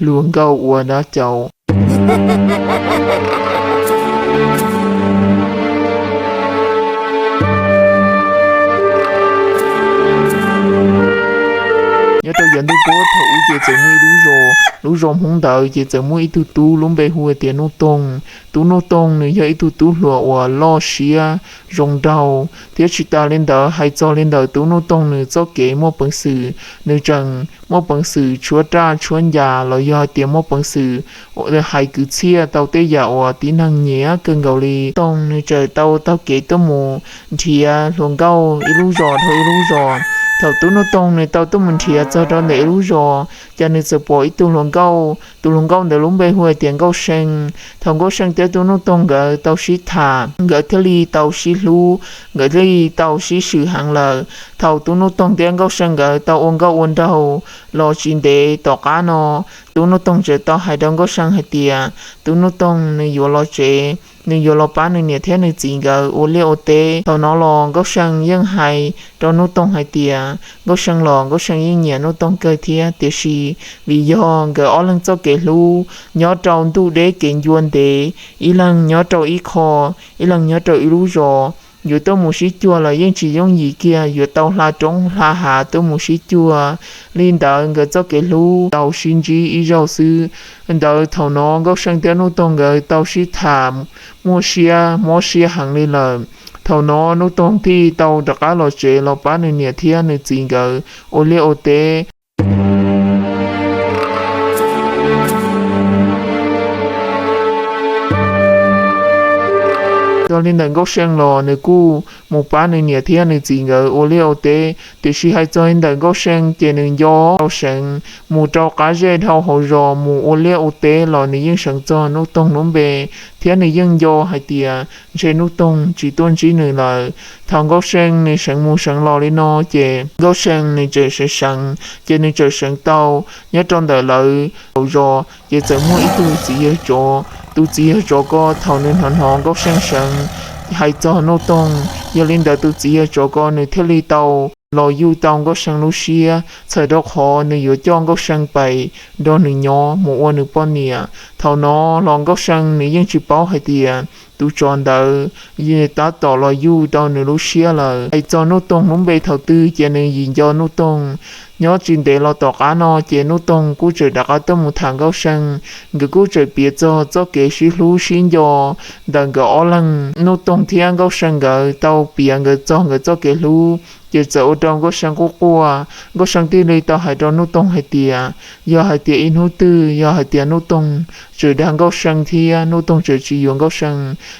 hluas nkauj ua dab caus. Nyob rau yav ntuj puab thaum ub ces txawm muaj ib lub zos, lub zos Hmoob ntawd ces txawm muaj ib tug tub lub npe hu tias Nuj Toog. Tub Nuj Toog nws yog ib tug tub hluas uas loj siab zoo nraug, thiab tsis tas li ntawd hais txog li ntawm tub Nuj Toog nws txoj kev muaj peev xwm, nws tseem muaj peev xwm tshuab raj tshuab ncas los yog hais tias muaj peev xwm hais kwv txhiaj tau tej yam uas tib neeg nyiam kawg nkaus li. Toog nws txawm tau taug kev tuaj mus nrhiav hluas nkauj ib lub zos dhau ib lub zos. Thaum tub Nuj Toog nws tau tuaj mus nrhiav txog rau ntawm ib lub zos, ces nws txawm pom ib tug hluas nkauj, tus hluas nkauj ntawd lub npe hu hais tias Nkauj See. Thaum Nkauj See thiab tub Nuj Toog nkawd tau sib tham, nkawd thiaj li tau sib hlub, nkawd thiaj li tau sib swm heev lawm. Thaum tub Nuj Toog thiab Nkauj See nkawd tau ua nkauj ua nraug los tsis ntev tom qab no, tub Nuj Toog txawm tau hais rau Nkauj See hais tias tub Nuj Toog nws yuav los tsev, nws yuav los pab nws niam thiab nws txiv nkawd ua liaj ua teb. Thaum no los Nkauj See yeej hais rau Nuj Toog hais tias Nkauj See los Nkauj See yeej nyiam Nuj Toog kawg thiab, tiam sis vim yog nkawd ob leeg txoj kev hlub nyob rau ntuj deb kev ncua ntev, ib leeg nyob rau ib qho, ib leeg nyob rau ib lub zos, yuav tuaj mus sib cuag los yeej tsis yooj yim kiag, yuav tau hla roob hla hav tuaj mus sib cuag. Li ntawd nkawd txoj kev hlub tau sib ntsib ib zaug xwb. Ntawd thaum no Nkauj See thiab Nuj Toog nkawd tau sib tham muaj siab mob siab heev li lawm. Thaum no Nuj Toog thiaj tau rov qab los tsev los pab nws niam thiab nws txiv nkawd ua liaj ua teb. Txog li ntawm Nkauj See los nws kuj mus pab nws niam thiab nws txiv nkawd ua liaj ua teb, tiam sis hais txog li ntawm Nkauj See ces nws nco rau seev mus rau qab zej dhau hauv zos mus ua liaj ua teb los nws yeej seev txog Nuj Toog lub npe, thiab nws yeej nco hais tias ntshe Nuj Toog tsis tuaj ntsib nws lawm. Thaum Nkauj See nws seev mus seev los li no ces Nkauj See nws txawm seev seev, ces nws txawm seev tau nyob rau ntawm lawv hauv zos ces txawm muaj ib tug txiv yawg tsov. Tus txiv yawg tsov ko thaum nws hnov hnov Nkauj See seev hais txog Nuj Toog, yog li ntawd tus txiv yawg tsov ko nws thiaj li tau los yuj tau Nkauj See lub siab, txhawm rau qhov nws yuav coj Nkauj See pais nrog nws nyob mus ua nws poj niam. Thaum no los Nkauj See nws yeej tsis paub hais tias tus tsov ntawd tab tom los yuj tau nws lub siab lawm. Hais txog Nuj Toog lub npe thaum twg ces nws yim nco Nuj Toog. Nyob tsis ntev los tom qab no ces Nuj Toog kuj tseem rov qab tuaj mus tham Nkauj See, nkawd kuj tseem piav txog txoj kev sib hlub sib nco ntawm nkawd ob leeg. Nuj Toog thiab Nkauj See nkawd tau piav nkawd txog nkawd txoj kev hlub, ces txawm ua rau Nkauj See quaj quaj. Nkauj See thiaj li tau hais rau Nuj Toog hais tias yog hais tias ib hnub twg yog hais tias Nuj Toog tseem dag Nkauj See thiab Nuj Toog tseem tsis yuav Nkauj See,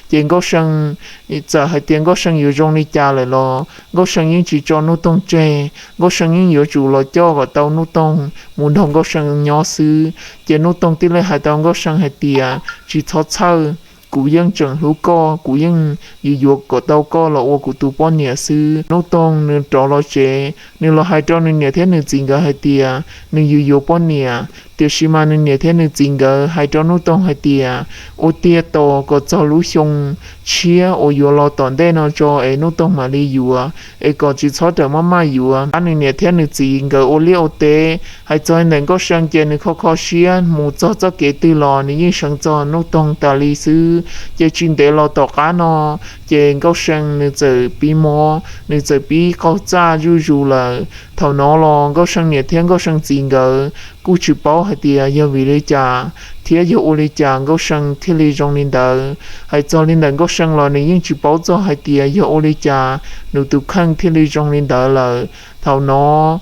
ces Nkauj See, txawm hais tias Nkauj See yuav zoo li cas lawm los Nkauj See yeej tsis tso Nuj Toog tseg. Nkauj See yeej yuav tsum los coj kom tau Nuj Toog mus nrog Nkauj See nyob xwb. Ces Nuj Toog thiaj li hais tau Nkauj See hais tias tsis txhob txhawj, kuv yeej tseem hlub koj, kuv yeej yuav yuav kom tau koj los ua kuv tus poj niam xwb. Nuj Toog nws rov los tsev, nws los hais rau nws niam thiab nws txiv nkawd hais tias nws yuav yuav poj niam, tiam sis mas nws niam thiab nws txiv nkawd hais rau Nuj Toog hais tias ua tiag tos kom txog lub xyoo tshiab uas yuav los tom ntej no tso es Nuj Toog mam li yuav, es kom tsis txhob rawm maj maj yuav. Pab nws niam thiab nws txiv nkawd ua liaj ua teb. Hais txog ntawm Nkauj See ces nws kho kho siab mus txog txoj kev twg los nws yeej seev txog Nuj Toog tas li xwb. Ces tsis ntev los tom qab no, ces Nkauj See nws txawm pib mob, nws txawm pib qaug txaj zuj zus lawm. Thaum no los Nkauj See niam thiab Nkauj See txiv nkawd kuj tsis paub hais tias yog vim li cas thiab yog ua li cas Nkauj See thiaj li zoo li ntawd. Hais txog li ntawm Nkauj See los nws yeej tsis paub txog hais tias yog ua li cas nws tus kheej thiaj li zoo li ntawd lawm. Thaum no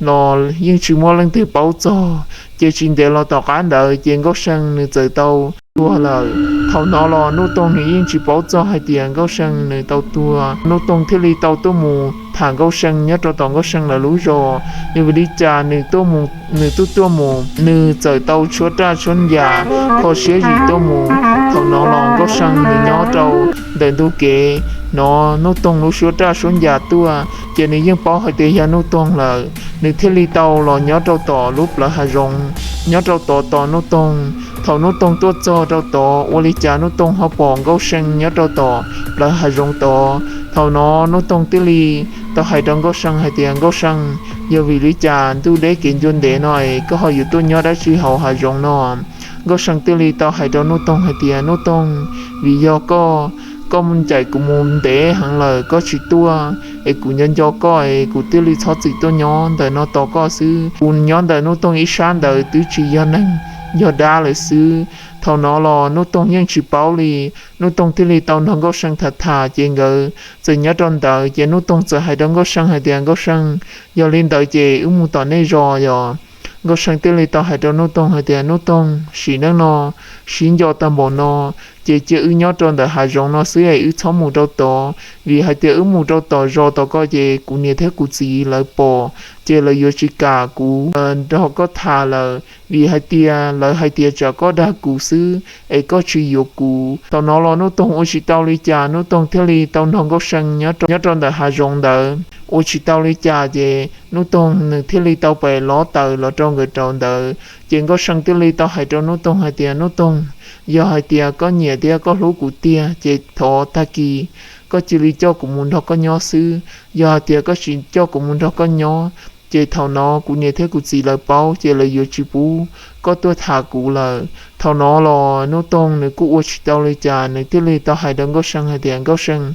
los yeej tsis muaj leej twg paub txog, ces tsis ntev los tom qab ntawd ces Nkauj See nws txawm tau tuag lawm. Thaum no los Nuj Toog nws yeej tsis paub txog hais tias Nkauj See nws tau tuag. Nuj Toog thiaj li tau tuaj mus tham Nkauj See nyob rau tom Nkauj See lawv lub zos. Yog vim li cas nws tuaj mus, nws tuaj tuaj mus, nws txawm tau tshuab raj tshuab ncas, kho siab zim tuaj mus. Thaum no los Nkauj See nws nyob rau ntawm ntug kev, hnov Nuj Toog lub suab raj suab ncas tuaj, ces nws yeej paub hais tias yog Nuj Toog lawm. Nws thiaj li tau los nyob rau tom lub plawv hav zoov, nyob rau tod tos Nuj Toog. Thaum Nuj Toog tuaj txog rau tod, ua li cas Nuj Toog ho pom Nkauj See nyob rau tom plawv hav zoov tod. Thaum no Nuj Toog thiaj li tau hais rau Nkauj See hais tias, Nkauj See, yog vim li cas ntuj deb kev ncua ntev no es koj ho yuav tuaj nyob dab tsi hauv hav zoov no? Nkauj See thiaj li tau hais rau Nuj Toog hais tias, Nuj Toog, vim yog koj, koj mus ncaim kuv mus ntev heev lawm koj tsis tuaj, es kuv nco nco koj es kuv thiaj li txhob txwm tuaj nyob ntawm no tos koj xwb. Kuv nyob ntawm Nuj Toog ib sab ntawd twb tsis yog neeg, yog dab lawm xwb. Thaum no los Nuj Toog yeej tsis paub li, Nuj Toog thiaj li tau nrog Nkauj See tham tham ces nkawd txawm nyob rau ntawd ces Nuj Toog txawm hais rau Nkauj See hais tias, Nkauj See, yog li ntawd ces wb mus tom nej zos yom. Nkauj See thiaj li tau hais rau Nuj Toog hais tias, Nuj Toog, sim neej no sib nco tag npaum no, ces cia wb nyob rau ntawm hav zoov no xwb es wb txhob mus rau tod, vim hais tias wb mus rau tom zos tom ko ces kuv niam thiab kuv txiv lawv pom, ces lawv yuav tsis kam kuv nrog koj tham lawm, vim hais tias lawv hais tias tsam koj dag kuv xwb es koj tsis yuav kuv. Thaum no los Nuj Toog ua tsis tau li cas, Nuj Toog thiaj li tau nrog Nkauj See nyob rau ntawm hav zoov ntawd. Ua tsis tau li cas ces Nuj Toog nws thiaj li tau pais lob taws los rau nkawd rau ntawd. Ces Nkauj See thiaj li tau hais rau Nuj Toog hais tias, Nuj Toog, yog hais tias koj nyiam thiab koj hlub kuv tiag ces thov tag kis koj cia li coj kuv mus nrog koj nyob xwb. Yog hais tias koj tsis coj kuv mus nrog koj nyob, ces thaum no kuv niam thiab kuv txiv lawv paub ces lawv yuav tsis pub koj tuaj tham kuv lawm. Thaum no los Nuj Toog nws kuj ua tsis tau li cas, nws thiaj li tau hais rau Nkauj See hais tias, Nkauj See,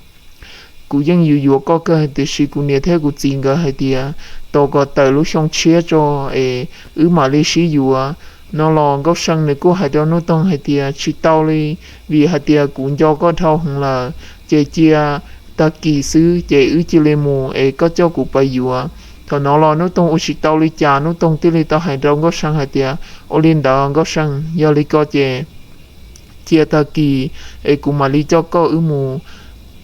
kuv yeej yuav yuav koj kawg, tiam sis kuv niam thiab kuv txiv nkawd hais tias tos kom tawm lub xyoo tshiab tso es wb mam li sib yuav. No los Nkauj See nws kuj hais rau Nuj Toog hais tias, tsis tau li, vim hais tias kuv nco koj dhau heev lawm, ces cia tag kis xwb ces wb cia li mus es koj coj kuv pais yuav. Thaum no los Nuj Toog ua tsis tau li cas, Nuj Toog thiaj li tau hais rau Nkauj See hais tias, ua li ntawd Nkauj See, yog li ko ces cia tag kis es kuv mam li coj koj wb mus.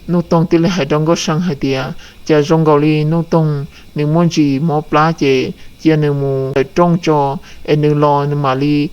Nuj Toog thiaj li hais rau Nkauj See hais tias, cas zoo nkaus li Nuj Toog nws muaj ntsis mob plab ces cia nws mus tawm rooj tso es nws los nws mam li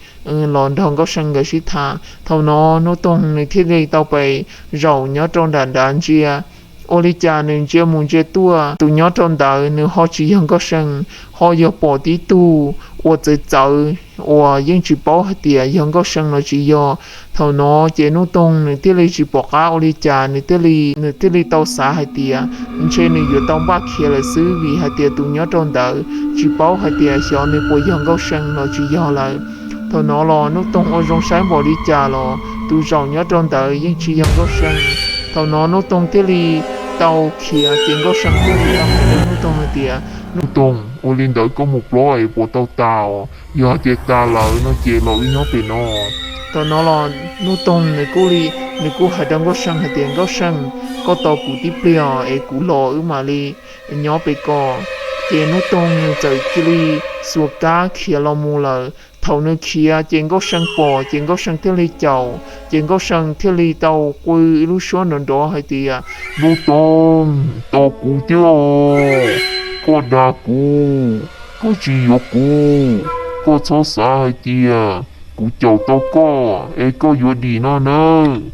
los nrog Nkauj See nkawd sib tham. Thaum no Nuj Toog nws thiaj li tau pais zaum nyob rau nram nrad ntsia. Ua li cas nws ntsia mus ntsia tuaj, tus nyob rau ntawd nws ho tsis yog Nkauj See, ho yog pom tib tug uas txawv txawv uas yeej tsis paub hais tias yog Nkauj See los tsis yog. Thaum no ces Nuj Toog nws thiaj li tsis pom qab ua li cas, nws thiaj li, nws thiaj li tau xav hais tias ntshe nws yuav tau npaj khiav lawm xwb, vim hais tias tus nyob rau ntawd tsis paub hais tias xyov nws puas yog Nkauj See los tsis yog lawm. Thaum no los Nuj Toog ua zoo saib npaum li cas los tus zaum nyob rau ntawd yeej tsis yog Nkauj See. Thaum no Nuj Toog thiaj li tau khiav ces Nkauj See thiaj li tau hais rau Nuj Toog hais tias, Nuj Toog, ua li ntawd koj mus plob es puas tau tas os? Yog hais tias tas lawm no ces los wb nyob pem no. Thaum no los Nuj Toog nws kuj li, nws kuj hais rau Nkauj See hais tias, Nkauj See, koj tos kuv tib pliag es kuv los wb mam li nyob pem ko. Ces Nuj Toog nws txawm cia li xuas kab khiav los mus lawm. Thaum nws khiav ces Nkauj See pom ces Nkauj See thiaj li caum, ces Nkauj See thiaj li tau qw ib lub suab nrov nrov hais tias, Nuj Toog, tos kuv thiab os, koj dag kuv, koj tsis yuav kuv, koj txhob xav hais tias kuv caum tau koj es koj yuav dim no nawb.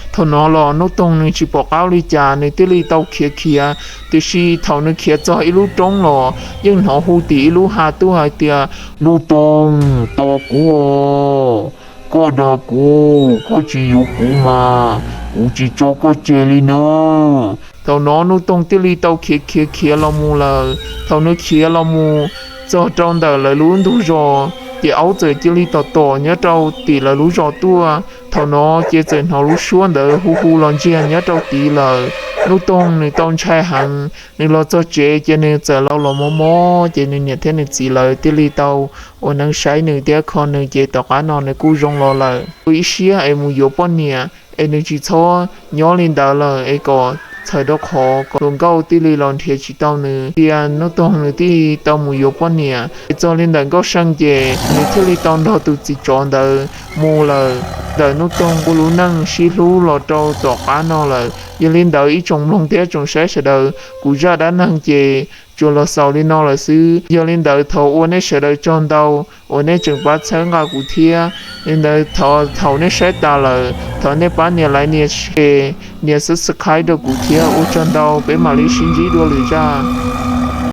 Thaum no los Nuj Toog nws tsis pom qab li cas nws thiaj li tau khiav khiav, tiam sis thaum nws khiav txog ib lub roob los yeej hnov hu tim ib lub hav tuaj hais tias, Nuj Toog, tos kuv os, koj dag kuv, koj tsis yuav kuv mas kuv tsis tso koj tseg li nawb. Thaum no Nuj Toog thiaj li tau khiav khiav khiav los mus lawm. Thaum nws khiav los mus txog rau ntawm lawv lub ntug zos, ces aub txawm cia li tom tom nyob rau tim lawv lub zos tuaj. Thaum no ces txawm hnov lub suab ntawd hu hu los ntsiag nyob rau tid lawm. Nuj Toog nws tau ntshai heev, nws los txog tsev ces nws txawm lau los mob mob, ces nws niam thiab nws txiv lawv thiaj li tau ua neeb saib nws thiab kho nws, ces tom qab no nws kuj zoo los lawm. Ua ib siab es mus yuav poj niam es nws tsis txhob nyob li ntawd lawm es kom txhawm rau qhov kom hluas nkauj thiaj li los nrhiav tsis tau nws, tias Nuj Toog nws thiaj tau mus yuav poj niam. Es txog li ntawm Nkauj See ces nws thiaj li tau nrog tus txiv tsov ntawd mus lawm. Ntawm Nuj Toog ua lub neej sib hlub los rau tom qab no lawm. Yog li ntawd ib tsoom mloog thiab tsoom saib sawv daws, kuv zaj dab neeg ces tsuas los xaus li no lawm xwb. Yog li ntawd thov ua nej sawv daws tsaug ntau uas nej tseem pab txhawb nqa kuv thiab. Li ntawd thaum nej saib tas lawm thov nej pab nias like, nias share, nias subscribe rau kuv thiab. Ua tsaug ntau, peb mam li sib ntsib dua lwm zaj.